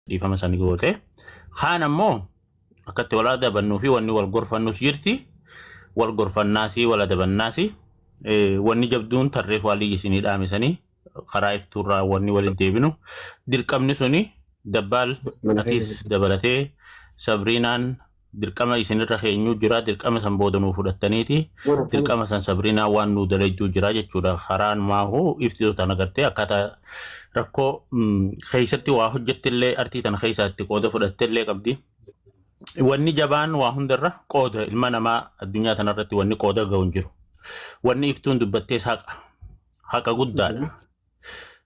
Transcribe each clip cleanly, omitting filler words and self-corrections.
Dhiifama sani goote. Kaan ammoo akkatti wal adabannuu fi wanni wal gorfannus jirti. Wal gorfannaasi wal adabannaasi. Wanni jabduun tarreef waalii isinii dhaamisanii karaa iftuurraa wanni walitti deebinu. Dirqamni suni dabbaal Mana keessa atis dabalatee Sabriinaan dirqama isinirra keenyuu jira. Dirqama san booda nuu fudhattaniiti. Dirqama san Sabriinaan waan nuu dalayduu jira jechuudha. Karaan maahu iftuu tana gartee akkaataa rakkoo keessatti waa hojjettillee artii tana keessatti qooda fudhattellee qabdi. Wanni jabaan waa hundarra qooda ilma namaa addunyaa tanarratti wanni qooda ga'u hin jiru. Wanni iftuun dubbattees haqa. Haqa guddaadha.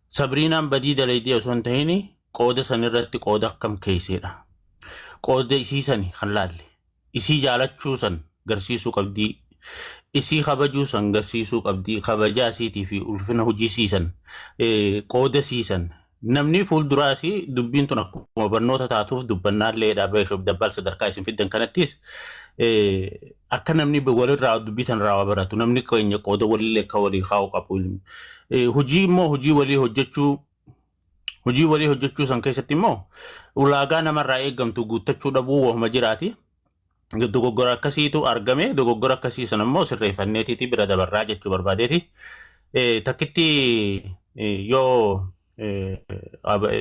Sabriinaan badii dalaydee osoo hin ta'in qooda sanirratti qooda akkam keesseedha. Qooda isii sani kan laalle. Isii jaalachuu san garsiisuu qabdii. Isii kabajuu san garsiisuu qabdii. Kabajaa isiitii fi ulfina hojii siisan qooda siisan. Namni fuulduraas dubbiin tun akkuma barnoota taatuuf dubbannaallee dabbaal sadarkaa isin fiddan kanattis akka namni walirraa dubbii tanarraa waa baratu namni keenya qooda walillee akka walii kaa'u qabu. Hojii immoo hojii walii hojjechuu hojii walii hojjechuu san keessatti immoo ulaagaa namarraa eegamtu guuttachuu dhabuu wahuma jiraati. Dogoggora akkasiitu argame dogoggora akkasii sana immoo sirreeffanneetiiti bira dabarraa jechuu barbaadeeti. Takkitti yoo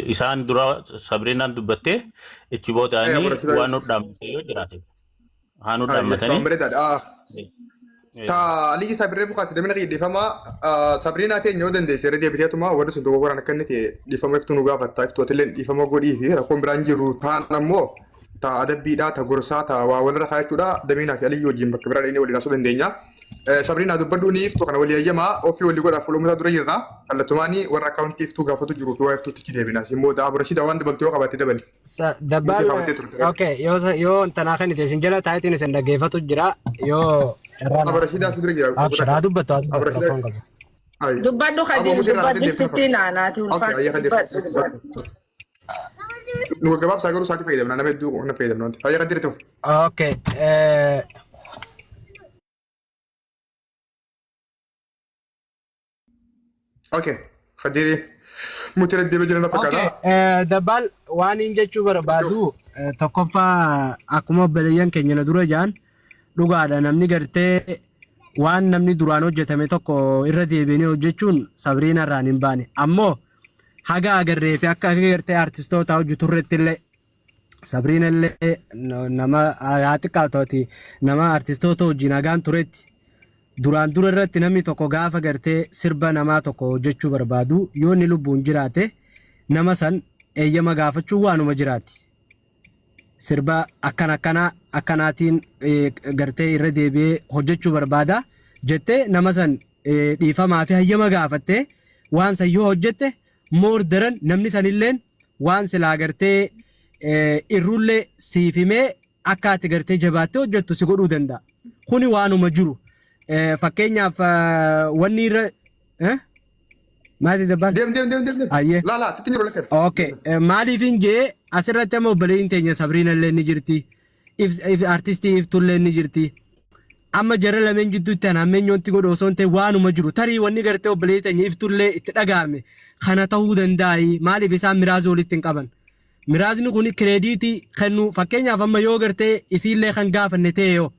isaan dura Sabriinaan dubbattee ichi boodaanii waan nu dhaammate yoo jiraate haa nu dhaammatanii. Waan bareedaadha. Ta Aliyyi Sabirree Bukaas damina kiyya dhiifama Sabriinaa ta'e yoo dandeesse irra deebiteetuma warri sun dogoggoraan akka inni ta'e dhiifama iftuu nu gaafatta iftuu atillee dhiifama godhii fi rakkoon biraan jiru taan ammoo ta adabbiidha ta gorsaa ta waa walirra kaayachuudha daminaa fi Aliyyi wajjin bakka biraa dhaqnee waliin haasuu dandeenya. Sabriinaa dubbadhu ni iftuu kana walii ayyamaa ofii walii godhaa fuula uummataa dura jirra kallattumaanii warra akkaawuntii iftuu gaafatu jiru fi waa iftuutti achi deebina. Immoo Abu Rashidaa waan dabaltu yoo qabaatte dabali. Dabbaal Nuti qabattee turte. okay yoo yoo tanaa kan isin jala taayitiin isin dhaggeeffatu jira yoo carraa Abu Rashidaa si bira jira. Abshir haa dubbattu haa Abu dubbattu Rashidaa. rakkoon qabu. Ayya. Dubbadhu Abu Kadir, Musirraa dubbadhu deebisee sitti naanaati Okay, ulfaadhu ayya Kadir. dubbadhu dubbadhu. Nu gabaabsaa garuu sa'aatii fayyadamna nama hedduu na fayyadamna wanti. Ayya Kadir tuuf. Okay Okay. Kadiri muti irra deebi'ee jira na okay fakkaata. Dabbaal waan hin jechuu barbaadu tokkoffaa akkuma obboleeyyan keenya na dura jaan dhugaadha namni gartee waan namni duraan hojjetame tokko irra deebiinee hojjechuun sabriina irraan hin baane ammoo haga agarree fi akka gartee artistoota hojjetu irratti illee Sabriina illee nama haa xiqqaatu ati nama artistoota wajjin hagaan turetti duraan dura irratti namni tokko gaafa gartee sirba namaa tokko hojjechuu barbaadu yoo inni lubbuun jiraate nama san eeyyama gaafachuun waanuma jiraati. Sirba akkana akkanaa akkanaatiin gartee irra deebi'ee hojjechuu barbaada jettee nama san dhiifamaa fi hayyama gaafattee waan san yoo hojjette more daran namni sanilleen waan silaa gartee irrullee siif himee akka ati gartee jabaattee hojjettu si godhuu danda'a. Kuni waanuma jiru. Fakkeenyaaf wanni irra maati dabbaan? Deem deem deem deem deem. Ayyee. Laa laa sitti jiru lakkan. Okay. Maaliif hin jee asirratti amma obboleeyyiin teenya Sabriina illee ni jirti. If artistii iftullee ni jirti. Amma jara lameen jidduutti ana hammeenyoonti godhu osoo hin ta'in waanuma jiru. Tarii wanni gartee obboleeyyi teenya iftullee itti dhaga'ame kana ta'uu danda'ayi. Maaliif isaan miraaza walitti hin qaban. Miraazni kun kireediitii kennuu fakkeenyaaf amma yoo gartee isiillee kan gaafanne ta'e yoo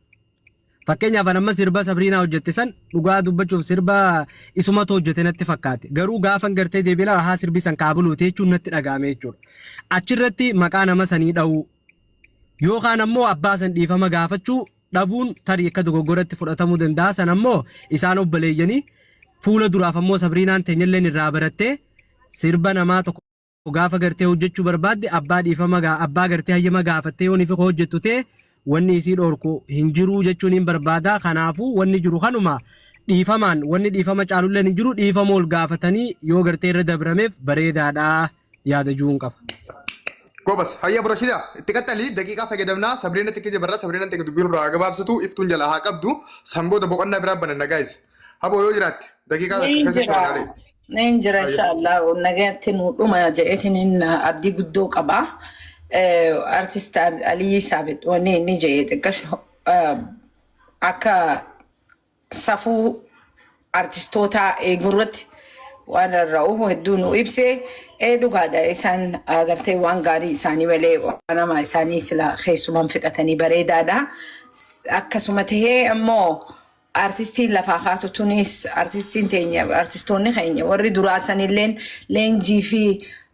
Fakkeenyaaf an amma sirba Sabriinaa hojjette san dhugaa dubbachuuf sirba isumatu hojjete natti fakkaate. Garuu gaafan gartee deebi'ee ilaalu haa sirbi san kaabuluuti jechuun natti dhaga'ame jechuudha. Achirratti maqaa nama sanii dha'uu yookaan ammoo abbaa san dhiifama gaafachuu dhabuun tarii akka dogoggoratti fudhatamuu danda'a. San ammoo isaan obboleeyyanii fuula duraaf ammoo Sabriinaan teenyalleen irraa barattee sirba namaa tokko gaafa gartee hojjechuu barbaadde abbaa dhiifama gaa abbaa gartee hayyama gaafattee yoo nifi hojjettu ta'e wanni isii dhoorku hin jiruu jechuun hin barbaada. Kanaafuu wanni jiru kanuma dhiifamaan wanni dhiifama caalulleen hin jiru dhiifama ol gaafatanii yoo gartee irra dabrameef bareedaadha yaada juun qaba. Gobas hayya Burashida itti qaxxalii daqiiqaa fayyadamnaa Sabriina xiqqee jabarraa Sabriina xiqqee dubbiin irraa gabaabsitu iftuun jalaa haa qabdu san booda boqonnaa biraa bananna guys. Haboo yoo jiraatte daqiiqaa takka Niin keessatti jira. waan haadhe. Niin jira Hayya. inshaallah nagayatti nu dhuma jedheetiin hin abdii guddoo qaba. Artist Aliyyi Saabit wanni inni jedhe xiqqasho akka safuu artistootaa eeguu irratti waan rarra'u hedduu nu ibse. Ee dhugaadha isaan agartee waan gaarii isaanii malee waan hamaa isaanii sila keessumaan fixatanii bareedaadha. Akkasuma tahee ammoo artistiin lafaa kaatu tunis artistiin teenya artistoonni keenya warri duraa sanilleen leenjii fi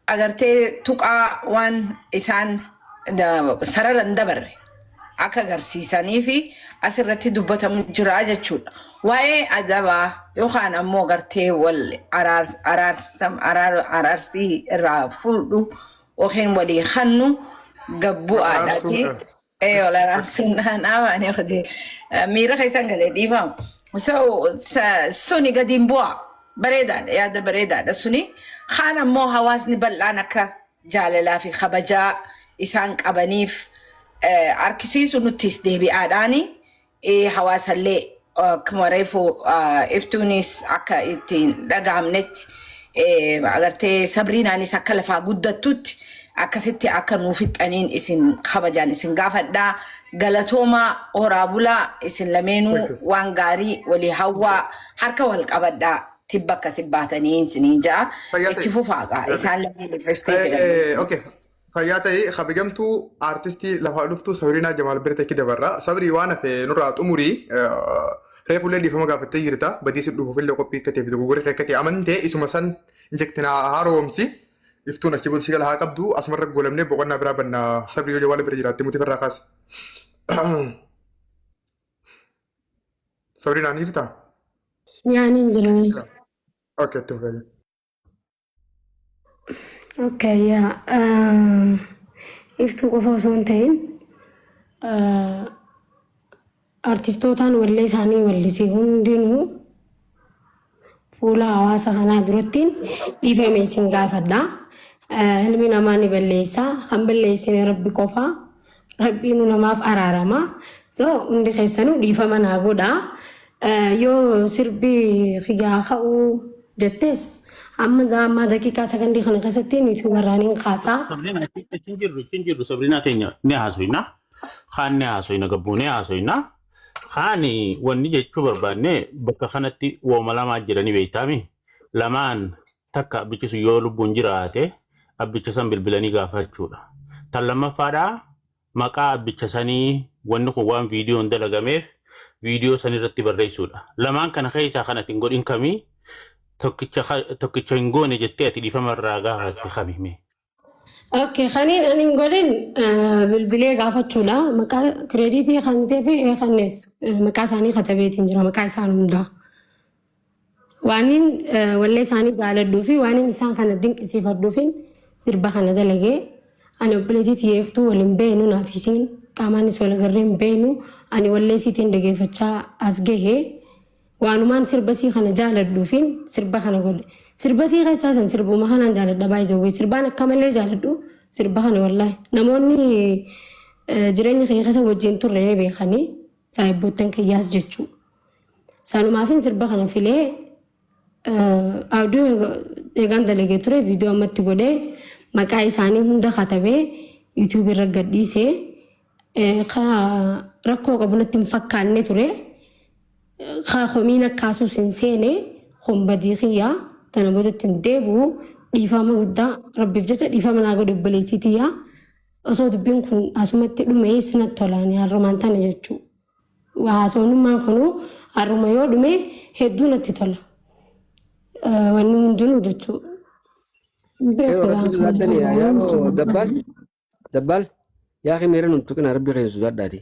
agartee tuqaa waan isaan sarara hin dabarre akka agarsiisanii fi asirratti dubbatamu jira jechuudha. Waa'ee adabaa yookaan ammoo gartee wal araarsii irraa fuudhu yookiin walii hannu gabbu'aadhaati. Araarsuun. Ee wal araarsuun naamaanii qote miira keessan galee dhiifamu. So suni gadi hin bu'a. Bareedaadha yaada bareedaadha suni. Kaan ammoo hawaasni bal'aan akka jaalalaa fi kabajaa isaan qabaniif harkisiisu nuttis deebi'aadhaani hawaasallee akkuma reefu iftuunis akka ittiin dhagahamnetti agartee sabriinaanis akka lafaa guddattutti akkasitti akka nuu fixxaniin isin kabajaan isin gaafadhaa galatoomaa horaa bulaa isin lameenuu Thank you. waan gaarii walii hawwaa harka wal qabadhaa tibba akkasi baatanii isiniin ja'a Fayyaa itti ta'e. fufaaqa isaan lameen ifestee jedhan. Okay. Fayyaa ta'e kabajamtuu aartistii lafaa dhuftu Sabriinaa Jamaal bira takki dabarra. Sabrii waan hafe nurraa xumurii reefullee dhiifama gaafattee jirta. Badii si dhufuufillee qophii akka ta'e fi dogoggorri akka ta'e amantee isuma san injektinaa haaromsi. Iftuun achi booda si gala haa qabdu asumarra golamnee boqonnaa biraa banna sabrii yoo jawaala bira jiraatte muti firraa kaase. Sabriinaa ni jirtaa? Nyaanni hin jiru. Okay, itti fufee. Okay, yaa. Iftuu qofa osoo hin ta'in artistootaan wallee isaanii wallise hundinuu fuula hawaasa kanaa durattiin dhiifame isin gaafadha. Ilmi namaa ni balleessa. Kan balleessine Rabbi qofa. Rabbiin namaaf araarama. So hundi keessanuu dhiifama naa godha. Yoo sirbi kiyyaa ka'uu jettes amma ammaa daqiiqaa sakandii kana keessatti yuutuubarraan hin kaasaa. Sabrina achi hin jirru Sabrina teenya ni haasoyna. Kaan ni haasoyna gabbuu ni haasoyna. Kaan wanni jechuu barbaanne bakka kanatti wooma lamaa jiranii beektaami. Lamaan takka abbichi sun yoo lubbuun jiraate abbicha san bilbilanii gaafachuudha. Tan lammaffaadhaa maqaa abbicha sanii wanni kun waan viidiyoon dalagameef viidiyoo san irratti barreessuudha. Lamaan kana keessaa kan ati hin godhin kamii tokkicha hin goone jettee ati dhiifama irraa gaafatte kamii? Okay, kaniin ani hin godhin bilbilee gaafachuudha. Maqaa credit kan ta'ee fi kanneef maqaa isaanii katabeetiin jira maqaa isaan hundaa. Waanin wallee isaanii jaaladhuu fi waanin isaan kana dinqisiifadhuufin sirba kana dalagee ani obboleettii xiyyeeftuu waliin beenu naaf isiin qaamaanis wal agarree hin beenu ani wallee isiitiin dhageeffachaa as gahee waanumaan sirba sii kana jaaladhuufin sirba kana godhe. Sirba sii keessaa san sirbuma kanaan jaaladha baay'ee sirbaan akka malee jaaladhu sirba kana wallaahi namoonni jireenya kiyya keessa wajjin turre ni beekanii saayibboottan kiyyaas jechuu. Sanumaafin sirba kana filee audio eegaan dalagee ture viidiyoo ammatti godhee maqaa isaanii hunda katabee yuutuubii irra gadhiisee rakkoo qabu natti hin fakkaanne ture. Komiin akkaasuus hin seene hombadii kiyyaa tana boodatti hin deebi'u dhiifama guddaa rabbiif jecha dhiifama naa godhe obboleettii tiyyaa osoo dubbiin kun asumatti dhume sinatti tolaani har'umaan tana jechuu. Haasofnummaan kunuu har'uma yoo dhume hedduu natti tola. Wanni hundinuu jechuu. Eeyyoo rabbi sodaadhani yaa dabbaal dabbaal yaa meera nun tuqina rabbi keessa sodaadhaati.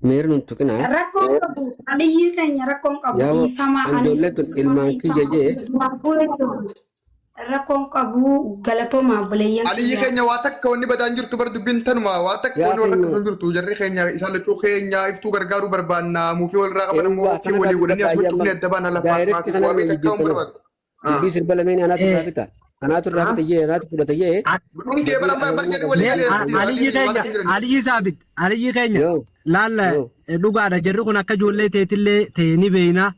Meera nun tuqina. Rakkoon qabu aliyyi keenya rakkoon qabu Yaa dhiifama anis anjoollee tun ilmaan kiyya jee rakkoon qabu galatooma obboleeyyan Aliyyi kiyya. keenya waa takka wanni badaan jirtu bar dubbiin tanuma waa takka yaa wanni warra keenya akkasuma jirtu jarri keenya isaan lachuu keenya iftuu gargaaruu barbaanna muufii walirraa qaban ammoo eewwaa ofii kana walii godhanii asuma dubbadhaa cufnee amma adda baana lafaa direct maatii kana bu'aa beekta akka waan jijjiirtanu barbaadu. dubbii sirba lameen anaatu irraa fita anaatu irraa fita jee anaatu fudhata jee Dhumtee bara amma bar jedhu walii Mee galee aliyyi waa keenya takka hin jiran. aliyyi saabit aliyyi keenya yoo laalla yoo dhugaadha jarri kun akka ijoollee teetillee ta'e ni beeyna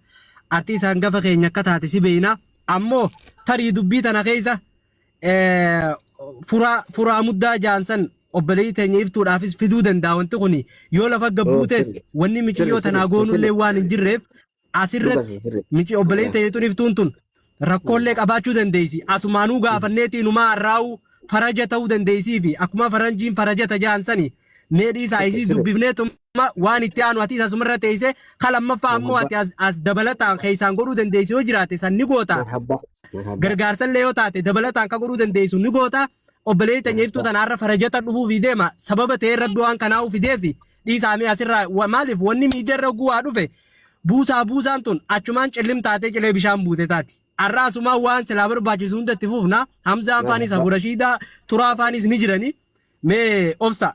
artii isaan gafa keenya akka taate si beeyna ammoo tarii dubbii tana keessa furaa furaa muddaa jaansan obboleettii teenya iftuudhaafis fiduu danda'a wanti kun yoo lafa oo gabbuutes sirri wanni sirri miciyyoo sirri tanaa goonullee sirri waan hin jirreef dhuga asirratti sirri mici obboleettii teenya tun iftuun tun Rakkoolee qabaachuu dandeessi. Asumaanuu gaafanneetiin numaa har'aa'u faraja ta'uu dandeessii fi akkuma faranjiin faraja tajaan sani mee dhiisaa isii dubbifneetuma waan itti aanu ati asumarra teessee ka lammaffaa ammoo ati as dabalataan keessaan godhuu dandeessi yoo jiraate san ni goota. Marhabbaa. Marhabbaa. Gargaarsallee yoo taate dabalataan ka godhuu dandeessu ni goota. Obboleettii teenya Iftuu tanaarra farajata dhufuufi deema. Sababa ta'ee Rabbi waan kanaa fideefi dhiisaamee asirraa maaliif wanni miidiyaarra guwaa dhufe buusaa buusaan tun achumaan cillim taatee cilee bishaan buute taati. Har'a asumaan waan silaa barbaachisu hunda itti fufna. Hamzaan faanis Abu Rashiidaa Turaa faanis ni jirani. Mee obsa.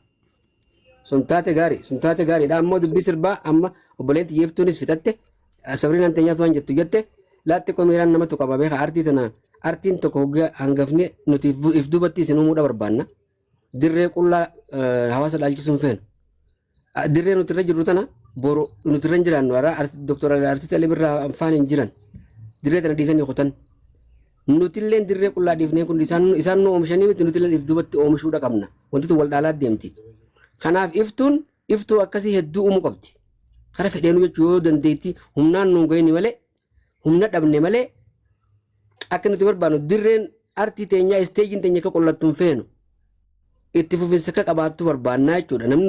Sun taate gaarii, sun taate gaariidha. Ammoo dubbii sirbaa amma obboleettii Iftuunis fixatte, Sabriinaan teenyaatu waan jettu jette, laatti qomeeraan namatu qaba beeka artii tana artiin tokko hoggaa hangafni nuti if duubatti isin uumuudha barbaanna. Dirree qullaa hawaasa dhaalchisuun feenu. Dirree nuti irra jirru tana boru nuti irra hin jiraannu har'a Dooktor Artist Alii Birraa faan hin jiran. Dirree tana dhiisanii kutan. Nutillee dirree qullaa dhiifnee kun isaan nu oomishanii miti, nutillee if duubatti oomishuudha qabna. Wanti tun wal dhaalaa deemti. Kanaaf Iftuun Iftuu akkasii hedduu uumuu qabdi. Kara fedheenu jechuu yoo dandeetti humnaan nuun gahini malee, humna dhabne malee, akka nuti barbaannu dirreen artii teenyaa, isteejiin teenya akka qollattu hin feenu. Itti fufinsa akka qabaattu barbaannaa jechuudha. Namni